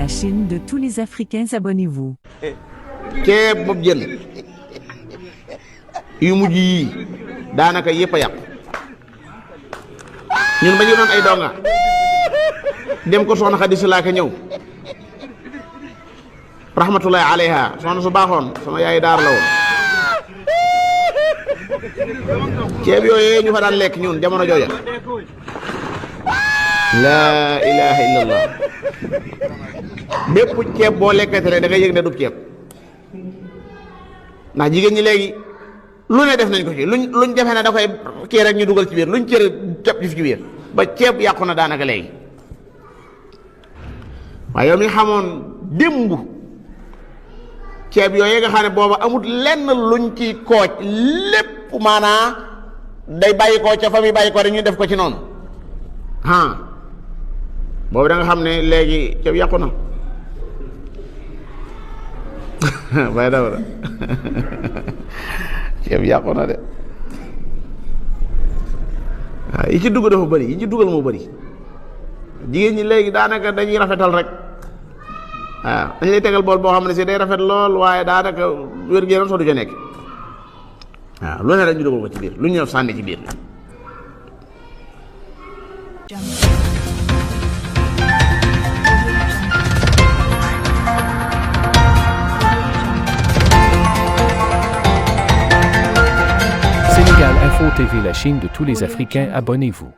Chine de tous les Africains, abonnez-vous. ceeb boobu jën yu mujj yii daanaka yëpp a yàqu ñun ba ñu doon ay donga dem ko soxna Xadi Sila ka ñëw rahmatullahi alayha soxna su baaxoon sama yaay daar la woon ceeb yooyu ñu fa daan lekk ñun jamono jooja laa ilaha illallah bépp ceeb boo lekkate rek da ngay yëg ne du ceeb ndax jigéen ñi léegi lu ne def nañ ko ci luñ defe ne da koy kii rek ñu dugal ci biir luñ cër ceeb ci biir ba ceeb yàqu na daanaka léegi waaye yow mi xamoon démb ceeb yooyu nga xam ne booba amut lenn luñ ci kooj lépp maanaa day bàyyi ko ca fa muy bàyyi ko rek ñu def ko ci noonu boobu da nga xam ne léegi ceeb yàqu na bay daw da ceeb yàqu na de waaw yi ci dugg dafa bëri yi ci dugal moo bëri jigéen ñi léegi daanaka dañuy rafetal rek waaw dañ lay tegal bool boo xam ne si day rafet lool waaye daanaka wér-gu-yaram soo du ca nekk waaw lu ne rek ñu dugal ko ci biir lu ñu ñëw sànni ci biir Sénégal Info TV, la Chine de tous les Africains, abonnez-vous.